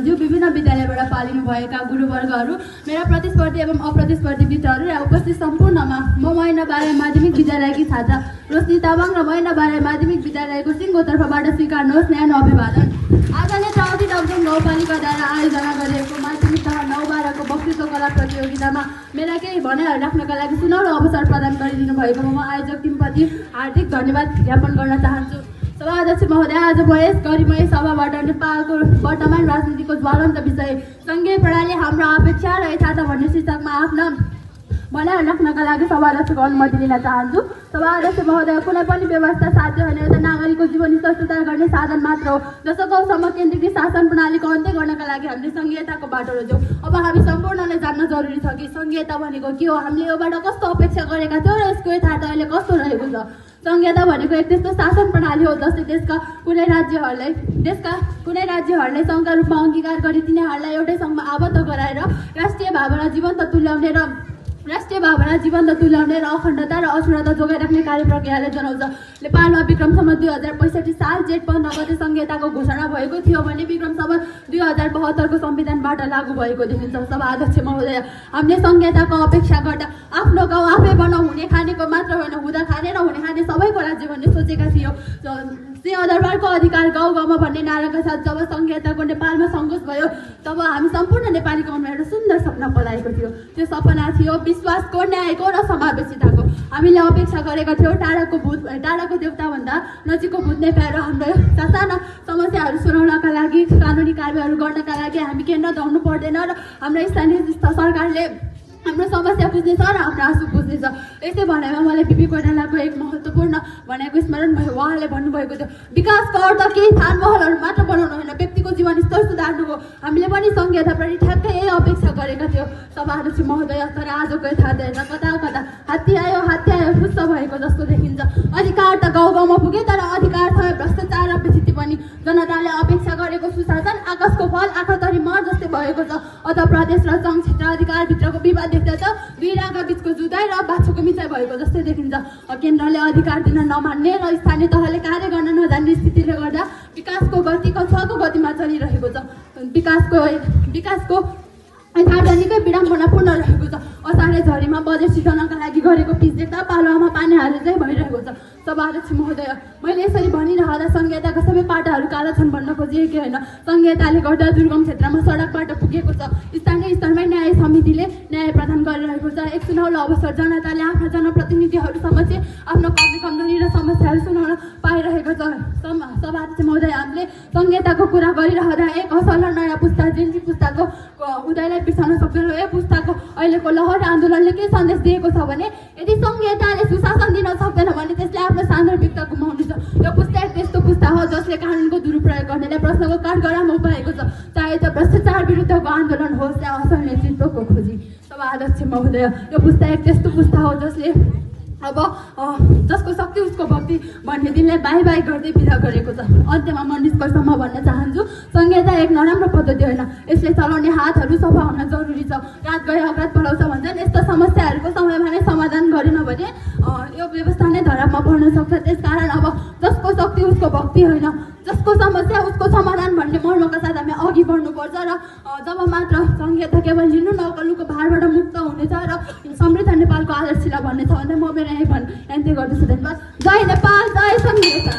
ज्यू, विभिन्न विद्यालयबाट पालिनु भएका गुरुवर्गहरू, मेरा प्रतिस्पर्धी एवं अप्रतिस्पर्धी मित्रहरू र उपस्थित सम्पूर्णमा म महिना बारे माध्यमिक विद्यालयकी छात्रा रोशनी तामाङ र महिना बारे माध्यमिक विद्यालयको सिङ्गो तर्फबाट स्वीकार्नुहोस् न्यानो अभिवादन। आजले टाउटी डबजोङ गाउँपालिकाद्वारा आयोजना गरिएको माध्यमिक तह 9-12 को वक्तृत्व कला प्रतियोगितामा मेरा केही भनाइहरू राख्नका लागि सुनौलो अवसर प्रदान गरिदिनु भएकोमा म आयोजक टिमप्रति हार्दिक धन्यवाद ज्ञापन गर्न चाहन्छु। सभाध्यक्ष महोदय, आज म यस गरिमय सभाबाट नेपालको वर्तमान राजनीतिको ज्वलन्त विषय सङ्घीय प्रणाली हाम्रो अपेक्षा र यथार्थ भन्ने शीर्षकमा आफ्ना भनाइहरू राख्नका लागि सभाध्यक्षको अनुमति लिन चाहन्छु। सभाध्यक्ष महोदय, कुनै पनि व्यवस्था साध्य होइन, एउटा नागरिकको जीवन स्तर सुधार गर्ने साधन मात्र हो। जसोकौसम्म केन्द्रीकृत शासन प्रणालीको अन्त्य गर्नका लागि हामीले सङ्घीयताको बाटो रोज्यौँ। अब हामी सम्पूर्णले जान्न जरुरी छ कि सङ्घीयता भनेको के हो, हामीले योबाट कस्तो अपेक्षा गरेका थियौँ र यसको यथार्थ अहिले कस्तो रहेको छ। सङ्घीयता भनेको एक त्यस्तो शासन प्रणाली हो जसले देशका कुनै राज्यहरूलाई सङ्घका रूपमा अङ्गीकार गरी तिनीहरूलाई एउटै सङ्घमा आबद्ध गराएर राष्ट्रिय भावना जीवन्त तुल्याउने र अखण्डता र अछुरता जोगाइराख्ने कार्य प्रक्रियाले जनाउँछ। नेपालमा विक्रम सम्वत 2065 साल जेठ 15 गते सङ्घीयताको घोषणा भएको थियो भने विक्रम सम्वत 2072 को संविधानबाट लागू भएको देखिन्छ। सभाध्यक्ष महोदय, हामीले सङ्घीयताको अपेक्षा गर्दा आफ्नो गाउँ आफै बनाऊ, हुने खानेको मात्र होइन, हुँदा खाने र हुने खाने सबैको राज्य भन्ने सोचेका थियौँ। सिंहदरबारको अधिकार गाउँ गाउँमा भन्ने नाराका साथ जब सङ्घीयताको नेपालमा सङ्घोष भयो तब हामी सम्पूर्ण नेपाली गाउँमा एउटा सुन्दर सपना पलाएको थियो। त्यो सपना थियो विश्वासको, न्यायको र समावेशिताको। हामीले अपेक्षा गरेका थियौँ टाढाको देवताभन्दा नजिकको भूत नै पाएर हाम्रो साना समस्याहरू सुनाउनका लागि, कानुनी कारबाहीहरू गर्नका लागि हामी केन्द्र धाउनु पर्दैन र हाम्रो स्थानीय सरकारले हाम्रो समस्या बुझ्नेछ र हाम्रो आँसु बुझ्नेछ। यस्तै भनाइमा मलाई बिपी कोइरालाको एक महत्त्वपूर्ण भनाइको स्मरण भयो। उहाँले भन्नुभएको थियो, विकासको अर्थ केही थान महलहरू मात्र बनाउनु होइन, व्यक्तिको जीवन स्तर सुधार्नु हो। हामीले पनि सङ्घीयताप्रति ठ्याक्कै यही अपेक्षा गरेका थियौँ सभाध्यक्ष महोदय। तर आजको यथार्थ हेर्दा कता हात्ती आयो फुस्स भएको जस्तो देखिन्छ। अधिकार त गाउँ गाउँमा पुगे, तर अधिकार छ भ्रष्टाचार र विचिति पनि। जनताले अपेक्षा गरेको सुशासन आकाशको फल आँखातरी मर जस्तै भएको छ। अझ प्रदेश र सङ्घ क्षेत्र अधिकारभित्रको विवाद देख्दा त दुई रागा बिचको जुधाइ र बाछोको मिचाइ भएको जस्तै देखिन्छ। केन्द्रले अधिकार दिन नमान्ने र स्थानीय तहले कार्य गर्न नजान्ने स्थितिले गर्दा विकासको गति कक्षाको गतिमा चलिरहेको छ। विकासको यथार्थ निकै विडम्बनापूर्ण रहेको छ। असारे झरीमा बजेट सिर्जनाका लागि गरेको पिच देख्दा पालुवामा पानी हाले चाहिँ भइरहेको छ। सभाध्यक्ष महोदय, मैले यसरी भनिरहँदा सङ्घीयताका सबै पाटाहरू काला छन् भन्न खोजिएकै होइन। सङ्घीयताले गर्दा दुर्गम क्षेत्रमा सडक बाटो पुगेको छ। स्थानीय स्तरमै न्याय समितिले न्याय प्रदान गरिरहेको छ। एक सुनौलो अवसर जनताले आफ्ना जनप्रतिनिधिहरू समक्ष आफ्नो कमजोरी र समस्याहरू सुनाउन पाइरहेको छ। सभाध्यक्ष महोदय, हामीले सङ्घीयताको कुरा गरिरहँदा एक असल र नयाँ पुस्ता जेन्जी पुस्ताको उदयलाई बिर्सन सक्दैनौँ। यो पुस्ताको अहिलेको लहर आन्दोलनले के सन्देश दिएको छ भने यदि सङ्घीयताले सुशासन दिन सक्दैन भने त्यसले आफ्नो सान्दर्भिकता गुमाउनेछ। यो पुस्ता एक त्यस्तो पुस्ता हो जसले कानुनको दुरुपयोग गर्नेलाई प्रश्नको काठगडामा उभ्याएको छ, चाहे त्यो भ्रष्टाचार विरुद्धको आन्दोलन होस् या असल नेतृत्वको खोजी। सभाध्यक्ष महोदय, यो पुस्ता एक त्यस्तो पुस्ता हो जसले अब जसको शक्ति उसको भक्ति भन्ने दिनलाई बाई गर्दै बिदा गरेको छ। अन्त्यमा म निष्कर्षमा भन्न चाहन्छु, सङ्घीयता एक नराम्रो पद्धति होइन, यसले चलाउने हातहरू सफा हुन जरुरी छ। रात गए अग्रात पलाउँछ भन्छन्, यस्ता समस्याहरूको समयमा नै समाधान गरेन भने यो व्यवस्था नै धरापमा पर्न सक्छ। त्यसकारण अब जसको शक्ति उसको भक्ति होइन, जसको समस्या उसको समाधान भन्ने मर्मका साथ हामी अघि बढ्नुपर्छ र जब मात्र सङ्घीयता केवल लिनु नकलुको भारबाट मुक्त हुनेछ र समृद्ध नेपालको आदर्शलाई भन्ने छ भने म मेरो यहीँ अन्त्य गर्दछु। धन्यवाद। जय नेपाल, जय सङ्घीयता।